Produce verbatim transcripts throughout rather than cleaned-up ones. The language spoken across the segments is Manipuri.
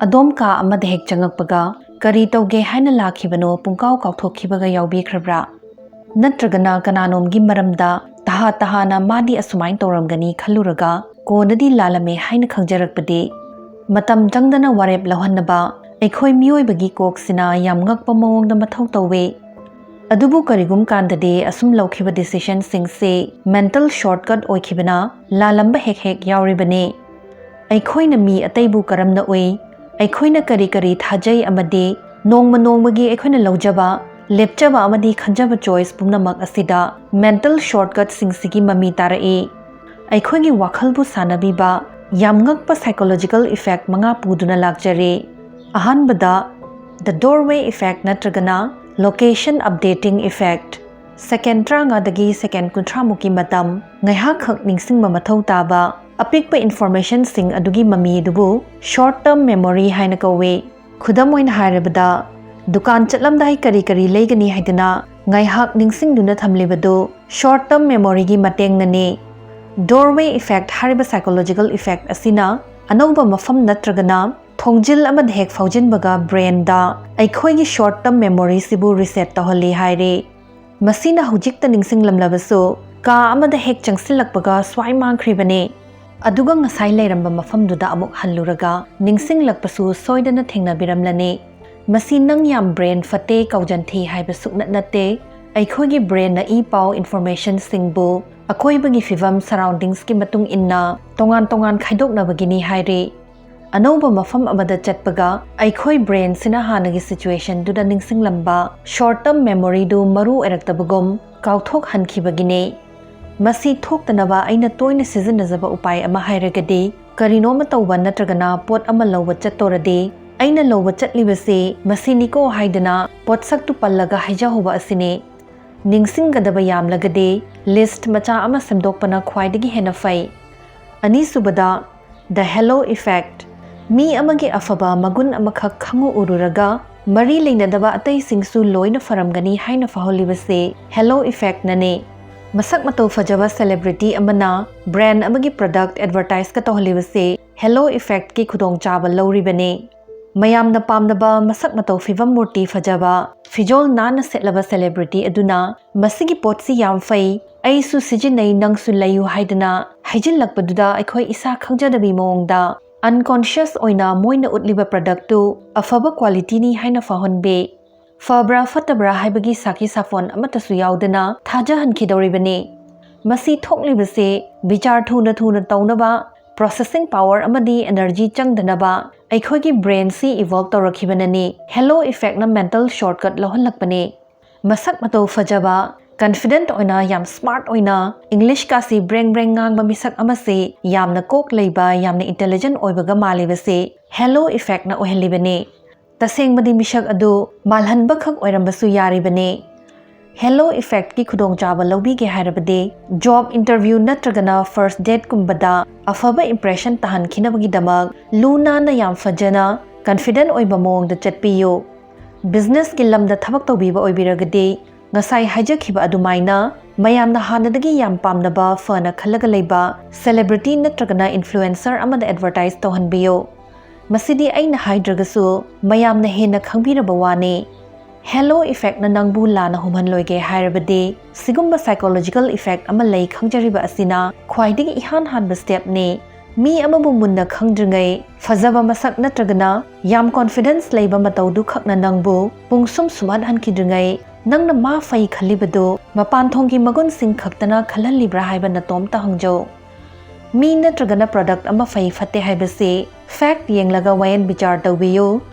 ꯑꯗꯣꯝ ꯀꯥ ꯑꯃꯗ ꯍꯦꯛ ꯆꯪꯉꯛꯄꯒ ꯀꯔꯤ ꯇꯧꯒꯦ ꯍꯥꯏꯅ ꯂꯥꯛꯈꯤꯕꯅꯣ ꯄꯨꯡꯀꯥꯎ ꯀꯥꯎꯊꯣꯛꯈꯤꯕꯒ ꯌꯥꯎꯕꯤꯈ꯭ꯔꯕ꯭ꯔꯥ? ꯅꯠꯇ꯭ꯔꯒꯅ ꯀꯅꯥꯅꯣꯝꯒꯤ ꯃꯔꯝꯗ ꯇꯍꯥ ꯇꯍꯥꯅ ꯃꯥꯗꯤ ꯑꯁꯨꯃꯥꯏꯅ ꯇꯧꯔꯝꯒꯅꯤ ꯈꯜꯂꯨꯔꯒ ꯀꯣꯟꯅꯗꯤ ꯂꯥꯜꯂꯝꯃꯦ ꯍꯥꯏꯅ ꯈꯪꯖꯔꯛꯄꯗꯤ? ꯃꯇꯝ ꯆꯪꯗꯅ ꯋꯥꯔꯦꯞ ꯂꯧꯍꯟꯅꯕ ꯑꯩꯈꯣꯏ ꯃꯤꯑꯣꯏꯕꯒꯤ ꯀꯣꯛꯁꯤꯅ ꯌꯥꯝ ꯉꯛꯄ ꯃꯑꯣꯡꯗ ꯃꯊꯧ ꯇꯧꯋꯦ꯫ ꯑꯗꯨꯕꯨ ꯀꯔꯤꯒꯨꯝ ꯀꯥꯟꯗꯗꯤ ꯑꯁꯨꯝ ꯂꯧꯈꯤꯕ ꯗꯤꯁꯤꯖꯟꯁꯤꯡꯁꯦ ꯃꯦꯟꯇꯜ ꯁꯣꯔꯠꯀꯠ ꯑꯣꯏꯈꯤꯕꯅ ꯂꯥꯜꯂꯝꯕ ꯍꯦꯛ ꯍꯦꯛ ꯌꯥꯎꯔꯤꯕꯅꯤ꯫ ꯑꯩꯈꯣꯏꯅ ꯃꯤ ꯑꯇꯩꯕꯨ ꯀꯔꯝꯅ ꯎꯏ? ꯑꯩꯈꯣꯏꯅ ꯀꯔꯤ ꯀꯔꯤ ꯊꯥꯖꯩ ꯑꯃꯗꯤ ꯅꯣꯡꯃ ꯅꯣꯡꯃꯒꯤ ꯑꯩꯈꯣꯏꯅ ꯂꯧꯖꯕ, ꯂꯦꯞꯆꯕ ꯑꯃꯗꯤ ꯈꯟꯖꯕ ꯆꯣꯏꯁ ꯄꯨꯝꯅꯃꯛ ꯑꯁꯤꯗ ꯃꯦꯟꯇꯜ ꯁꯣꯔꯠꯀꯠꯁꯤꯡꯁꯤꯒꯤ ꯃꯃꯤ ꯇꯥꯔꯛꯏ꯫ ꯑꯩꯈꯣꯏꯒꯤ ꯋꯥꯈꯜꯕꯨ ꯁꯥꯟꯅꯕꯤꯕ ꯌꯥꯝ ꯉꯛꯄ ꯁꯥꯏꯀꯣꯂꯣꯖꯤꯀꯦꯜ ꯏꯐꯦꯛ ꯃꯉꯥ ꯄꯨꯗꯨꯅ ꯂꯥꯛꯆꯔꯤ꯫ ꯑꯍꯥꯟꯕꯗ, ꯗ ꯗꯣꯔꯋꯦ ꯏꯐꯦꯛ ꯅꯠꯇ꯭ꯔꯒꯅ ꯂꯣꯀꯦꯁꯟ ꯑꯞꯗꯦꯇꯤꯡ ꯏꯐꯦꯛ꯫ ꯁꯦꯀꯦꯟ ꯇꯔꯥꯃꯉꯥꯗꯒꯤ ꯁꯦꯀꯦꯟ ꯀꯨꯟꯊ꯭ꯔꯥꯃꯨꯛꯀꯤ ꯃꯇꯝ ꯉꯥꯏꯍꯥꯛꯈꯛ ꯅꯤꯡꯁꯤꯡꯕ ꯃꯊꯧ ꯇꯥꯕ ꯑꯄꯤꯛꯄ ꯏꯟꯐꯣꯔꯃꯦꯁꯟꯁꯤꯡ ꯑꯗꯨꯒꯤ ꯃꯃꯤ ꯑꯗꯨꯕꯨ ꯁꯣꯔꯠ ꯇꯔꯝ ꯃꯦꯃꯣꯔꯤ ꯍꯥꯏꯅ ꯀꯧꯏ꯫ ꯈꯨꯗꯝ ꯑꯣꯏꯅ ꯍꯥꯏꯔꯕꯗ, ꯗꯨꯀꯥꯟ ꯆꯠꯂꯝꯗꯥꯏ ꯀꯔꯤ ꯀꯔꯤ ꯂꯩꯒꯅꯤ ꯍꯥꯏꯗꯨꯅ ꯉꯥꯏꯍꯥꯛ ꯅꯤꯡꯁꯤꯡꯗꯨꯅ ꯊꯝꯂꯤꯕꯗꯨ ꯁꯣꯔꯠ ꯇꯔꯝ ꯃꯦꯃꯣꯔꯤꯒꯤ ꯃꯇꯦꯡꯅꯅꯤ꯫ ꯗꯣꯔꯋꯦ ꯏꯐꯦꯛ ꯍꯥꯏꯔꯤꯕ ꯁꯥꯏꯀꯣꯂꯣꯖꯤꯀꯦꯜ ꯏꯐꯦꯛ ꯑꯁꯤꯅ ꯑꯅꯧꯕ ꯃꯐꯝ ꯅꯠꯇ꯭ꯔꯒꯅ ꯊꯣꯡꯖꯤꯜ ꯑꯃꯗ ꯍꯦꯛ ꯐꯥꯎꯖꯤꯟꯕꯒ ꯕ꯭ꯔꯦꯟꯗ ꯑꯩꯈꯣꯏꯒꯤ ꯁꯣꯔꯠ ꯇꯔꯝ ꯃꯦꯃꯣꯔꯤꯁꯤꯕꯨ ꯔꯤꯁꯦꯠ ꯇꯧꯍꯜꯂꯤ ꯍꯥꯏꯔꯤ꯫ ꯃꯁꯤꯅ ꯍꯧꯖꯤꯛꯇ ꯅꯤꯡꯁꯤꯡꯂꯝꯂꯕꯁꯨ ꯀꯥ ꯑꯃꯗ ꯍꯦꯛ ꯆꯪꯁꯤꯜꯂꯛꯄꯒ ꯁ꯭ꯋꯥꯏ ꯃꯥꯡꯈ꯭ꯔꯤꯕꯅꯤ꯫ ꯑꯗꯨꯒ ꯉꯁꯥꯏ ꯂꯩꯔꯝꯕ ꯃꯐꯝꯗꯨꯗ ꯑꯃꯨꯛ ꯍꯜꯂꯨꯔꯒ ꯅꯤꯡꯁꯤꯡꯂꯛꯄꯁꯨ ꯁꯣꯏꯗꯅ ꯊꯦꯡꯅꯕꯤꯔꯝꯂꯅꯤ꯫ ꯃꯁꯤ ꯅꯪ ꯌꯥꯝ ꯕ꯭ꯔꯦꯟ ꯐꯠꯇꯦ, ꯀꯥꯎꯖꯟꯊꯤ ꯍꯥꯏꯕ ꯁꯨꯛꯅꯠ ꯅꯠꯇꯦ꯫ ꯑꯩꯈꯣꯏꯒꯤ ꯕ꯭ꯔꯦꯟꯅ ꯏ ꯄꯥꯎ ꯏꯟꯐꯣꯔꯃꯦꯁꯟꯁꯤꯡꯕꯨ ꯑꯀꯣꯏꯕꯒꯤ ꯐꯤꯕꯝ, ꯁꯔꯥꯎꯟꯗꯤꯡꯁꯀꯤ ꯃꯇꯨꯡ ꯏꯟꯅ ꯇꯣꯉꯥꯟ ꯇꯣꯉꯥꯟ ꯈꯥꯏꯗꯣꯛꯅꯕꯒꯤꯅꯤ ꯍꯥꯏꯔꯤ꯫ ꯑꯅꯧꯕ ꯃꯐꯝ ꯑꯃꯗ ꯆꯠꯄꯒ ꯑꯩꯈꯣꯏ ꯕ꯭ꯔꯦꯟꯁꯤꯅ ꯍꯥꯟꯅꯒꯤ ꯁꯤꯆꯨꯋꯦꯁꯟꯗꯨꯗ ꯅꯤꯡꯁꯤꯡꯂꯝꯕ ꯁꯣꯔꯠ ꯇꯔꯝ ꯃꯦꯃꯣꯔꯤꯗꯨ ꯃꯔꯨ ꯑꯣꯏꯔꯛꯇꯕꯒꯨꯝ ꯀꯥꯎꯊꯣꯛꯍꯟꯈꯤꯕꯒꯤꯅꯤ꯫ ꯃꯁꯤ ꯊꯣꯛꯇꯅꯕ ꯑꯩꯅ ꯇꯣꯏꯅ ꯁꯤꯖꯤꯟꯅꯖꯕ ꯎꯄꯥꯏ ꯑꯃ ꯍꯥꯏꯔꯒꯗꯤ, ꯀꯔꯤꯅꯣꯃ ꯇꯧꯕ ꯅꯠꯇ꯭ꯔꯒꯅ ꯄꯣꯠ ꯑꯃ ꯂꯧꯕ ꯆꯠꯇꯣꯔꯗꯤ, ꯑꯩꯅ ꯂꯧꯕ ꯆꯠꯂꯤꯕꯁꯤ ꯃꯁꯤꯅꯤꯀꯣ ꯍꯥꯏꯗꯅ ꯄꯣꯠꯁꯛꯇꯨ ꯄꯜꯂꯒ ꯍꯥꯏꯖꯍꯧꯕ ꯑꯁꯤꯅꯤ꯫ ꯅꯤꯡꯁꯤꯡꯒꯗꯕ ꯌꯥꯝꯂꯒꯗꯤ ꯂꯤꯁ꯭ꯠ ꯃꯆꯥ ꯑꯃ ꯁꯦꯝꯗꯣꯛꯄꯅ ꯈ꯭ꯋꯥꯏꯗꯒꯤ ꯍꯦꯟꯅ ꯐꯩ꯫ ꯑꯅꯤꯁꯨꯕꯗ, ꯗ ꯍꯦꯂꯣ ꯏꯐꯦꯛ꯫ ꯃꯤ ꯑꯃꯒꯤ ꯑꯐꯕ ꯃꯒꯨꯟ ꯑꯃꯈꯛ ꯈꯪꯎ ꯎꯔꯨꯔꯒ ꯃꯔꯤ ꯂꯩꯅꯗꯕ ꯑꯇꯩꯁꯤꯡꯁꯨ ꯂꯣꯏꯅ ꯐꯔꯝꯒꯅꯤ ꯍꯥꯏꯅ ꯐꯥꯎꯍꯜꯂꯤꯕꯁꯤ ꯍꯦꯂꯣ ꯏꯐꯦꯛꯅꯅꯤ꯫ ꯃꯁꯛ ꯃꯇꯧ ꯐꯖꯕ celebrity ꯑꯃꯅ brand ꯑꯃꯒꯤ product advertise ꯀ ꯇꯧꯍꯜꯂꯤꯕꯁꯤ halo effect ꯀꯤ ꯈꯨꯗꯣꯡꯆꯥꯕ ꯂꯧꯔꯤꯕꯅꯤ꯫ ꯃꯌꯥꯝꯅ ꯄꯥꯝꯅꯕ ꯃꯁꯛ ꯃꯇꯧ ꯐꯤꯕꯝ ꯃꯨꯔꯇꯤ ꯐꯖꯕ, ꯐꯤꯖꯣꯜ ꯅꯥꯟꯅ ꯁꯦꯠꯂꯕ celebrity ꯑꯗꯨꯅ "ꯃꯁꯤꯒꯤ ꯄꯣꯠꯁꯤ ꯌꯥꯝ ꯐꯩ, ꯑꯩꯁꯨ ꯁꯤꯖꯤꯟꯅꯩ, ꯅꯪꯁꯨ ꯂꯩꯌꯨ" ꯍꯥꯏꯗꯅ ꯍꯥꯏꯖꯤꯜꯂꯛꯄꯗꯨꯗ ꯑꯩꯈꯣꯏ ꯏꯁꯥ ꯈꯪꯖꯗꯕꯤ ꯃꯑꯣꯡꯗ unconscious ꯑꯣꯏꯅ ꯃꯣꯏꯅ ꯎꯠꯂꯤꯕ product ꯇꯨ ꯑꯐꯕ quality ꯅꯤ ꯍꯥꯏꯅ ꯐꯥꯎꯍꯟꯕꯤ꯫ ꯐꯕ꯭ꯔꯥ ꯐꯠꯇꯕ꯭ꯔꯥ ꯍꯥꯏꯕꯒꯤ ꯁꯥꯈꯤ ꯁꯥꯐꯣꯟ ꯑꯃꯠꯇꯁꯨ ꯌꯥꯎꯗꯅ ꯊꯥꯖꯍꯟꯈꯤꯗꯧꯔꯤꯕꯅꯤ꯫ ꯃꯁꯤ ꯊꯣꯛꯂꯤꯕꯁꯤ ꯕꯤꯆꯥꯔ ꯊꯨꯅ ꯊꯨꯅ ꯇꯧꯅꯕ, processing power ꯑꯃꯗꯤ energy ꯆꯪꯗꯅꯕ ꯑꯩꯈꯣꯏꯒꯤ brain ꯁꯤ evolve ꯇꯧꯔꯛꯈꯤꯕꯅꯅꯤ꯫ Halo effect ꯅ mental shortcut ꯂꯧꯍꯜꯂꯛꯄꯅꯤ꯫ ꯃꯁꯛ ꯃꯇꯧ ꯐꯖꯕ, confident ꯑꯣꯏꯅ, ꯌꯥꯝ smart ꯑꯣꯏꯅ, English ꯀꯥꯁꯤ ꯕ꯭ꯔꯦꯡ ꯕ꯭ꯔꯦꯡ ꯉꯥꯡꯕ ꯃꯤꯁꯛ ꯑꯃꯁꯤ ꯌꯥꯝꯅ ꯀꯣꯛ ꯂꯩꯕ, ꯌꯥꯝꯅ intelligent ꯑꯣꯏꯕꯒ ꯃꯥꯜꯂꯤꯕꯁꯤ halo effect ꯅ ꯑꯣꯏꯍꯜꯂꯤꯕꯅꯤ꯫ ꯇꯁꯦꯡꯕꯗꯤ ꯃꯤꯁꯛ ꯑꯗꯨ ꯃꯥꯜꯍꯟꯕ ꯈꯛ ꯑꯣꯏꯔꯝꯕꯁꯨ ꯌꯥꯔꯤꯕꯅꯤ꯫ Halo effect ꯀꯤ ꯈꯨꯗꯣꯡꯆꯥꯕ ꯂꯧꯕꯤꯒꯦ ꯍꯥꯏꯔꯕꯗꯤ, job interview ꯅꯠꯇ꯭ꯔꯒꯅ first date ꯀꯨꯝꯕꯗ ꯑꯐꯕ impression ꯇꯥꯍꯟꯈꯤꯅꯕꯒꯤꯗꯃꯛ ꯂꯨ ꯅꯥꯟꯅ, ꯌꯥꯝ ꯐꯖꯅ, confident ꯑꯣꯏꯕ ꯃꯑꯣꯡꯗ ꯆꯠꯄꯤꯌꯨ꯫ Business ꯀꯤ ꯂꯝꯗ ꯊꯕꯛ ꯇꯧꯕꯤꯕ ꯑꯣꯏꯕꯤꯔꯒꯗꯤ, ꯉꯁꯥꯏ ꯍꯥꯏꯖꯈꯤꯕ ꯑꯗꯨꯃꯥꯏꯅ ꯃꯌꯥꯝꯅ ꯍꯥꯟꯅꯗꯒꯤ ꯌꯥꯝ ꯄꯥꯝꯅꯕ, ꯐꯅ ꯈꯜꯂꯒ ꯂꯩꯕ celebrity ꯅꯠꯇ꯭ꯔꯒꯅ influencer ꯑꯃꯗ advertise ꯇꯧꯍꯟꯕꯤꯌꯨ꯫ ꯃꯁꯤꯗꯤ ꯑꯩꯅ ꯍꯥꯏꯗ꯭ꯔꯒꯁꯨ ꯃꯌꯥꯝꯅ ꯍꯦꯟꯅ ꯈꯪꯕꯤꯔꯕ ꯋꯥꯅꯤ꯫ Halo effect ꯅ ꯅꯪꯕꯨ ꯂꯥꯟꯅ ꯍꯨꯝꯍꯜꯂꯣꯏꯒꯦ ꯍꯥꯏꯔꯕꯗꯤ, ꯁꯤꯒꯨꯝꯕ psychological effect ꯑꯃ ꯂꯩ ꯈꯪꯖꯔꯤꯕ ꯑꯁꯤꯅ ꯈ꯭ꯋꯥꯏꯗꯒꯤ ꯏꯍꯥꯟ ꯍꯥꯟꯕ step ꯅꯤ꯫ ꯃꯤ ꯑꯃꯕꯨ ꯃꯨꯟꯅ ꯈꯪꯗ꯭ꯔꯤꯉꯩ, ꯐꯖꯕ ꯃꯁꯛ ꯅꯠꯇ꯭ꯔꯒꯅ ꯌꯥꯝ confidence ꯂꯩꯕ ꯃꯇꯧꯗꯨ ꯈꯛꯅ ꯅꯪꯕꯨ ꯄꯨꯡꯁꯨꯝ ꯁꯨꯝꯍꯠꯍꯟꯈꯤꯗ꯭ꯔꯤꯉꯩ, ꯅꯪꯅ ꯃꯥ ꯐꯩ ꯈꯜꯂꯤꯕꯗꯨ ꯃꯄꯥꯟ ꯊꯣꯡꯒꯤ ꯃꯒꯨꯟꯁꯤꯡ ꯈꯛꯇꯅ ꯈꯜꯍꯜꯂꯤꯕ꯭ꯔꯥ ꯍꯥꯏꯕ ꯅꯇꯣꯝꯇ ꯍꯪꯖꯧ꯫ ꯃꯤ ꯅꯠꯇ꯭ꯔꯒꯅ product ꯑꯃ ꯐꯩ ꯐꯠꯇꯦ ꯍꯥꯏꯕꯁꯤ fact ꯌꯦꯡꯂꯒ ꯋꯥꯌꯦꯜ ꯕꯤꯆꯥꯔ ꯇꯧꯕꯤꯌꯨ꯫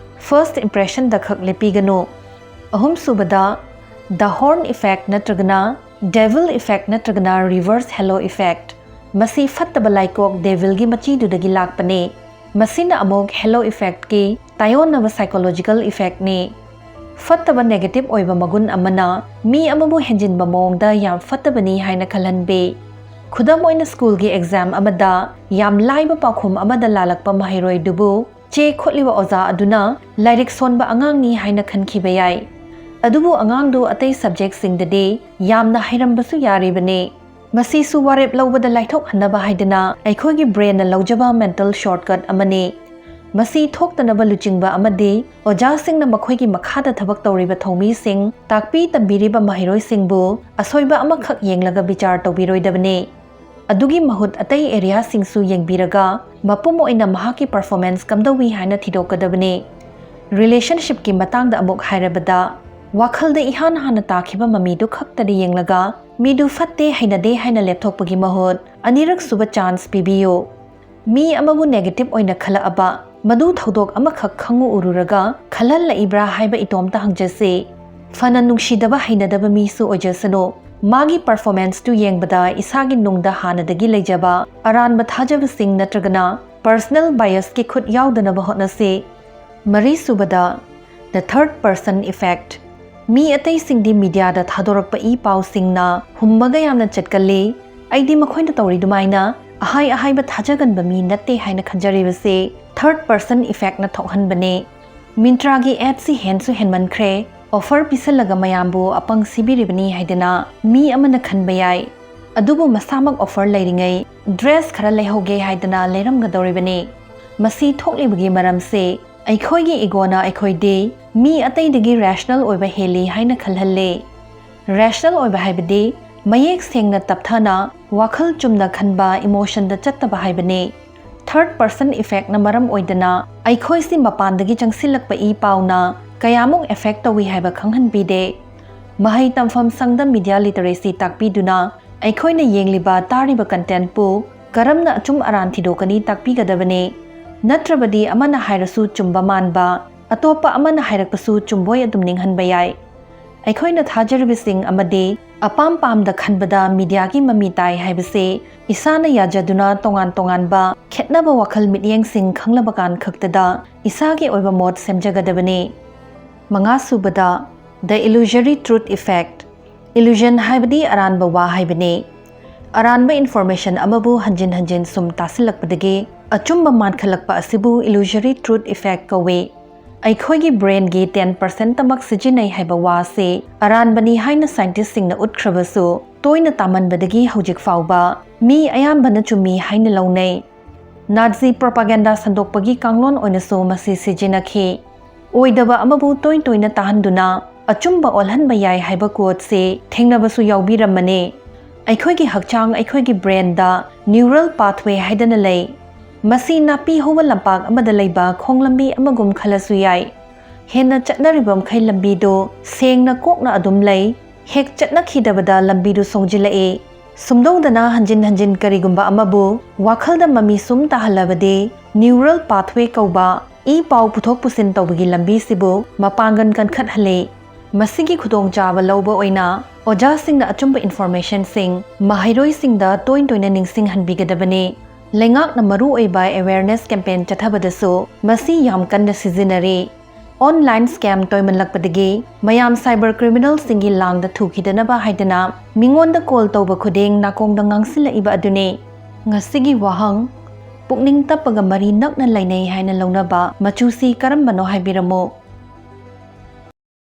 First impression ꯗ ꯈꯛ ꯂꯦꯞꯄꯤꯒꯅꯨ꯫ ꯑꯍꯨꯝꯁꯨꯕꯗ, the horn effect ꯅꯠꯇ꯭ꯔꯒꯅ devil effect ꯅꯠꯇ꯭ꯔꯒꯅ reverse halo effect꯫ ꯃꯁꯤ ꯐꯠꯇꯕ ꯂꯥꯏꯀꯣꯛ devil ꯒꯤ ꯃꯆꯤꯗꯨꯗꯒꯤ ꯂꯥꯛꯄꯅꯤ꯫ ꯃꯁꯤꯅ ꯑꯃꯨꯛ halo effect ꯀꯤ ꯇꯥꯏꯑꯣꯟꯅꯕ psychological effect ꯅꯤ꯫ ꯐꯠꯇꯕ negative ꯑꯣꯏꯕ ꯃꯒꯨꯟ ꯑꯃꯅ ꯃꯤ ꯑꯃꯕꯨ ꯍꯦꯟꯖꯤꯟꯕ ꯃꯑꯣꯡꯗ ꯌꯥꯝ ꯐꯠꯇꯕꯅꯤ ꯍꯥꯏꯅ ꯈꯜꯍꯟꯕꯤ꯫ ꯈꯨꯗꯝ ꯑꯣꯏꯅ, school ꯒꯤ exam ꯑꯃꯗ ꯌꯥꯝ ꯂꯥꯏꯕ ꯄꯥꯎꯈꯨꯝ ꯑꯃꯗ ꯂꯥꯜꯂꯛꯄ ꯃꯍꯩꯔꯣꯏꯗꯨꯕꯨ ꯆꯦ ꯈꯣꯠꯂꯤꯕ ꯑꯣꯖꯥ ꯑꯗꯨꯅ ꯂꯥꯏꯔꯤꯛ ꯁꯣꯟꯕ ꯑꯉꯥꯡꯅꯤ ꯍꯥꯏꯅ ꯈꯟꯈꯤꯕ ꯌꯥꯏ꯫ ꯑꯗꯨꯕꯨ ꯑꯉꯥꯡꯗꯨ ꯑꯇꯩ subjectꯁꯤꯡꯗꯗꯤ ꯌꯥꯝꯅ ꯍꯩꯔꯝꯕꯁꯨ ꯌꯥꯔꯤꯕꯅꯤ꯫ ꯃꯁꯤꯁꯨ ꯋꯥꯔꯦꯞ ꯂꯧꯕꯗ ꯂꯥꯏꯊꯣꯛꯍꯟꯅꯕ ꯍꯥꯏꯗꯅ ꯑꯩꯈꯣꯏꯒꯤ brainꯅ ꯂꯧꯖꯕ mental shortcut ꯑꯃꯅꯤ꯫ ꯃꯁꯤ ꯊꯣꯛꯇꯅꯕ ꯂꯨꯆꯤꯡꯕ ꯑꯃꯗꯤ ꯑꯣꯖꯥꯁꯤꯡꯅ ꯃꯈꯣꯏꯒꯤ ꯃꯈꯥꯗ ꯊꯕꯛ ꯇꯧꯔꯤꯕ ꯊꯧꯃꯤꯁꯤꯡ, ꯇꯥꯛꯄꯤ ꯇꯝꯕꯤꯔꯤꯕ ꯃꯍꯩꯔꯣꯏꯁꯤꯡꯕꯨ ꯑꯁꯣꯏꯕ ꯑꯃꯈꯛ ꯌꯦꯡꯂꯒ ꯕꯤꯆꯥꯔ ꯇꯧꯕꯤꯔꯣꯏꯗꯕꯅꯤ꯫ ꯑꯗꯨꯒꯤ ꯃꯍꯨꯠ ꯑꯇꯩ areaꯁꯤꯡꯁꯨ ꯌꯦꯡꯕꯤꯔꯒ ꯃꯄꯨꯝ ꯑꯣꯏꯅ ꯃꯍꯥꯛꯀꯤ performance ꯀꯝꯗꯧꯏ ꯍꯥꯏꯅ ꯊꯤꯗꯣꯛꯀꯗꯕꯅꯤ꯫ Relationshipꯀꯤ ꯃꯇꯥꯡꯗ ꯑꯃꯨꯛ ꯍꯥꯏꯔꯕꯗ, ꯋꯥꯈꯜꯗ ꯏꯍꯥꯟ ꯍꯥꯟꯅ ꯇꯥꯈꯤꯕ ꯃꯃꯤꯗꯨ ꯈꯛꯇꯗ ꯌꯦꯡꯂꯒ ꯃꯤꯗꯨ ꯐꯠꯇꯦ, ꯍꯩꯅꯗꯦ ꯍꯥꯏꯅ ꯂꯦꯞꯊꯣꯛꯄꯒꯤ ꯃꯍꯨꯠ ꯑꯅꯤꯔꯛ ꯁꯨꯕ chance ꯄꯤꯕꯤꯌꯨ꯫ ꯃꯤ ꯑꯃꯕꯨ negative ꯑꯣꯏꯅ ꯈꯜꯂꯛꯑꯕ ꯃꯗꯨ ꯊꯧꯗꯣꯛ ꯑꯃꯈꯛ ꯈꯪꯉꯨ ꯎꯔꯨꯔꯒ ꯈꯜꯍꯜꯂꯛꯏꯕ꯭ꯔꯥ ꯍꯥꯏꯕ ꯏꯇꯣꯝꯇ ꯍꯪꯖꯁꯤ꯫ ꯐꯅ ꯅꯨꯡꯁꯤꯗꯕ ꯍꯩꯅꯗꯕ ꯃꯤꯁꯨ ꯑꯣꯏꯖꯁꯅꯨ, ꯃꯥꯒꯤ performanceꯇꯨ ꯌꯦꯡꯕꯗ ꯏꯁꯥꯒꯤ ꯅꯨꯡꯗ ꯍꯥꯟꯅꯗꯒꯤ ꯂꯩꯖꯕ ꯑꯔꯥꯟꯕ ꯊꯥꯖꯕꯁꯤꯡ ꯅꯠꯇ꯭ꯔꯒꯅ personal biasꯀꯤ ꯈꯨꯠ ꯌꯥꯎꯗꯅꯕ ꯍꯣꯠꯅꯁꯤ꯫ ꯃꯔꯤꯁꯨꯕꯗ, the third person effect꯫ Me ꯑꯇꯩꯁꯤꯡꯗꯤ mediaꯗ ꯊꯥꯗꯣꯔꯛꯄ E ꯄꯥꯎꯁꯤꯡꯅ ꯍꯨꯝꯃꯒ ꯌꯥꯝꯅ ꯆꯠꯀꯜꯂꯤ꯫ ꯑꯩꯗꯤ ꯃꯈꯣꯏꯅ ꯇꯧꯔꯤꯗꯨꯃꯥꯏꯅ ꯑꯍꯥꯏ ꯑꯍꯥꯏꯕ ꯊꯥꯖꯒꯟꯕ ꯃꯤ ꯅꯠꯇꯦ ꯍꯥꯏꯅ ꯈꯟꯖꯔꯤꯕꯁꯤ third person effectꯅ ꯊꯣꯛꯍꯟꯕꯅꯤ꯫ Myntraꯒꯤ appꯁꯤ ꯍꯦꯟꯁꯨ ꯍꯦꯟꯃꯟꯈ꯭ꯔꯦ, offer ꯄꯤꯁꯜꯂꯒ ꯃꯌꯥꯝꯕꯨ ꯑꯄꯪ ꯁꯤꯕꯤꯔꯤꯕꯅꯤ ꯍꯥꯏꯗꯅ ꯃꯤ ꯑꯃꯅ ꯈꯟꯕ ꯌꯥꯏ꯫ ꯑꯗꯨꯕꯨ ꯃꯁꯥꯃꯛ offer ꯂꯩꯔꯤꯉꯩ dress ꯈꯔ ꯂꯩꯍꯧꯒꯦ ꯍꯥꯏꯗꯅ ꯂꯩꯔꯝꯒꯗꯧꯔꯤꯕꯅꯤ꯫ ꯃꯁꯤ ꯊꯣꯛꯂꯤꯕꯒꯤ ꯃꯔꯝꯁꯤ ꯑꯩꯈꯣꯏꯒꯤ egoꯅ ꯑꯩꯈꯣꯏꯗꯤ ꯃꯤ ꯑꯇꯩꯗꯒꯤ rational ꯑꯣꯏꯕ ꯍꯦꯜꯂꯤ ꯍꯥꯏꯅ ꯈꯜꯍꯜꯂꯤ꯫ Rational ꯑꯣꯏꯕ ꯍꯥꯏꯕꯗꯤ ꯃꯌꯦꯛ ꯁꯦꯡꯅ ꯇꯞꯊꯅ ꯋꯥꯈꯜ ꯆꯨꯝꯅ ꯈꯟꯕ, emotionꯗ ꯆꯠꯇꯕ ꯍꯥꯏꯕꯅꯤ꯫ Third person effectꯅ ꯃꯔꯝ ꯑꯣꯏꯗꯅ ꯑꯩꯈꯣꯏꯁꯤ ꯃꯄꯥꯟꯗꯒꯤ ꯆꯪꯁꯤꯜꯂꯛꯄ ꯏ ꯄꯥꯎꯅ ꯀꯌꯥꯃꯨꯛ affect ꯇꯧꯏ ꯍꯥꯏꯕ ꯈꯪꯍꯟꯕꯤꯗꯦ꯫ ꯃꯍꯩ ꯇꯝꯐꯝ ꯁꯪꯗ media literacy ꯇꯥꯛꯄꯤꯗꯨꯅ ꯑꯩꯈꯣꯏꯅ ꯌꯦꯡꯂꯤꯕ ꯇꯥꯔꯤꯕ contentꯄꯨ ꯀꯔꯝꯅ ꯑꯆꯨꯝ ꯑꯔꯥꯟ ꯊꯤꯗꯣꯛꯀꯅꯤ ꯇꯥꯛꯄꯤꯒꯗꯕꯅꯤ꯫ ꯅꯠꯇ꯭ꯔꯕꯗꯤ ꯑꯃꯅ ꯍꯥꯏꯔꯁꯨ ꯆꯨꯝꯕ ꯃꯥꯟꯕ, ꯑꯇꯣꯞꯄ ꯑꯃꯅ ꯍꯥꯏꯔꯛꯄꯁꯨ ꯆꯨꯝꯕꯣꯏ ꯑꯗꯨꯝ ꯅꯤꯡꯍꯟꯕ ꯌꯥꯏ꯫ ꯑꯩꯈꯣꯏꯅ ꯊꯥꯖꯔꯤꯕꯁꯤꯡ ꯑꯃꯗꯤ ꯑꯄꯥꯝ ꯄꯥꯝꯗ ꯈꯟꯕꯗ mediaꯒꯤ ꯃꯃꯤ ꯇꯥꯏ ꯍꯥꯏꯕꯁꯤ ꯏꯁꯥꯅ ꯌꯥꯖꯗꯨꯅ ꯇꯣꯉꯥꯟ ꯇꯣꯉꯥꯟꯕ ꯈꯦꯠꯅꯕ ꯋꯥꯈꯜ ꯃꯤꯠꯌꯦꯡꯁꯤꯡ ꯈꯪꯂꯕ ꯀꯥꯟ ꯈꯛꯇꯗ ꯏꯁꯥꯒꯤ ꯑꯣꯏꯕ ꯃꯣꯠ ꯁꯦꯝꯖꯒꯗꯕꯅꯤ꯫ ꯃꯉꯥꯁꯨꯕꯗ, the illusory truth effect꯫ Illusion ꯍꯥꯏꯕꯗꯤ ꯑꯔꯥꯟꯕ ꯋꯥ ꯍꯥꯏꯕꯅꯤ꯫ ꯑꯔꯥꯟꯕ information ꯑꯃꯕꯨ ꯍꯟꯖꯤꯟ ꯍꯟꯖꯤꯟ ꯁꯨꯝ ꯇꯥꯁꯤꯜꯂꯛꯄꯗꯒꯤ ꯑꯆꯨꯝꯕ ꯃꯥꯟꯈꯠꯂꯛꯄ ꯑꯁꯤꯕꯨ illusory truth effect ꯀꯧꯏ꯫ ꯑꯩꯈꯣꯏꯒꯤ ꯕ꯭ꯔꯦꯟꯒꯤ ꯇꯦꯟ ꯄꯥꯔꯁꯦꯟꯇꯃꯛ ꯁꯤꯖꯤꯟꯅꯩ ꯍꯥꯏꯕ ꯋꯥꯁꯤ ꯑꯔꯥꯟꯕꯅꯤ ꯍꯥꯏꯅ ꯁꯥꯏꯟꯇꯤꯁꯁꯤꯡꯅ ꯎꯠꯈ꯭ꯔꯕꯁꯨ, ꯇꯣꯏꯅ ꯇꯥꯃꯟꯕꯗꯒꯤ ꯍꯧꯖꯤꯛ ꯐꯥꯎꯕ ꯃꯤ ꯑꯌꯥꯝꯕꯅ ꯆꯨꯝꯃꯤ ꯍꯥꯏꯅ ꯂꯧꯅꯩ꯫ ꯅꯥꯖꯤ ꯄ꯭ꯔꯣꯄꯥꯒꯦꯟꯗꯥ ꯁꯟꯗꯣꯛꯄꯒꯤ ꯀꯥꯡꯂꯣꯟ ꯑꯣꯏꯅꯁꯨ ꯃꯁꯤ ꯁꯤꯖꯤꯟꯅꯈꯤ꯫ ꯑꯣꯏꯗꯕ ꯑꯃꯕꯨ ꯇꯣꯏ ꯇꯣꯏꯅ ꯇꯥꯍꯟꯗꯨꯅ ꯑꯆꯨꯝꯕ ꯑꯣꯜꯍꯟꯕ ꯌꯥꯏ ꯍꯥꯏꯕ ꯀꯣꯠꯁꯦ ꯊꯦꯡꯅꯕꯁꯨ ꯌꯥꯎꯕꯤꯔꯝꯕꯅꯤ꯫ ꯑꯩꯈꯣꯏꯒꯤ ꯍꯛꯆꯥꯡ, ꯑꯩꯈꯣꯏꯒꯤ ꯕ꯭ꯔꯦꯟꯗ neural pathway ꯍꯥꯏꯗꯅ ꯂꯩ꯫ ꯃꯁꯤ ꯅꯥꯄꯤ ꯍꯧꯕ ꯂꯝꯄꯥꯛ ꯑꯃꯗ ꯂꯩꯕ ꯈꯣꯡꯂꯝꯕꯤ ꯑꯃꯒꯨꯝ ꯈꯜꯂꯁꯨ ꯌꯥꯏ꯫ ꯍꯦꯟꯅ ꯆꯠꯅꯔꯤꯕ ꯃꯈꯩ ꯂꯝꯕꯤꯗꯨ ꯁꯦꯡꯅ ꯀꯣꯛꯅ ꯑꯗꯨꯝ ꯂꯩ꯫ ꯍꯦꯛ ꯆꯠꯅꯈꯤꯗꯕꯗ ꯂꯝꯕꯤꯗꯨ ꯁꯣꯡꯖꯤꯜꯂꯛꯏ꯫ ꯁꯨꯝꯗꯧꯗꯅ ꯍꯟꯖꯤꯟ ꯍꯟꯖꯤꯟ ꯀꯔꯤꯒꯨꯝꯕ ꯑꯃꯕꯨ ꯋꯥꯈꯜꯗ ꯃꯃꯤ ꯁꯨꯝ ꯇꯥꯍꯜꯂꯕꯗꯤ, neural pathway ꯀꯧꯕ ꯏ ꯄꯥꯎ ꯄꯨꯊꯣꯛ ꯄꯨꯁꯤꯟ ꯇꯧꯕꯒꯤ ꯂꯝꯕꯤꯁꯤꯕꯨ ꯃꯄꯥꯡꯒꯜ ꯀꯟꯈꯠꯍꯜꯂꯤ꯫ ꯃꯁꯤꯒꯤ ꯈꯨꯗꯣꯡꯆꯥꯕ ꯂꯧꯕ ꯑꯣꯏꯅ ꯑꯣꯖꯥꯁꯤꯡꯅ ꯑꯆꯨꯝꯕ informationꯁꯤꯡ ꯃꯍꯩꯔꯣꯏꯁꯤꯡꯗ ꯇꯣꯏ ꯇꯣꯏꯅ ꯅꯤꯡꯁꯤꯡꯍꯟꯕꯤꯒꯗꯕꯅꯤ꯫ ꯂꯩꯉꯥꯛꯅ ꯃꯔꯨꯑꯣꯏꯕ awareness campaign ꯆꯠꯊꯕꯗꯁꯨ ꯃꯁꯤ ꯌꯥꯝ ꯀꯟꯅ ꯁꯤꯖꯤꯟꯅꯔꯤ꯫ Online scam ꯇꯣꯏꯃꯜꯂꯛꯄꯗꯒꯤ ꯃꯌꯥꯝ cyber criminalꯁꯤꯡꯒꯤ ꯂꯥꯡꯗ ꯊꯨꯈꯤꯗꯅꯕ ꯍꯥꯏꯗꯅ ꯃꯤꯉꯣꯟꯗ call ꯇꯧꯕ ꯈꯨꯗꯤꯡ ꯅꯥꯀꯣꯡꯗ ꯉꯥꯡꯁꯤꯜꯂꯛꯏꯕ ꯑꯗꯨꯅꯤ꯫ ꯉꯁꯤꯒꯤ ꯋꯥꯍꯪ, ꯄꯨꯛꯅꯤꯡ ꯇꯞꯄꯒ ꯃꯔꯤ ꯅꯛꯅ ꯂꯩꯅꯩ ꯍꯥꯏꯅ ꯂꯧꯅꯕ ꯃꯆꯨꯁꯤ ꯀꯔꯝꯕꯅꯣ ꯍꯥꯏꯕꯤꯔꯝꯃꯨ꯫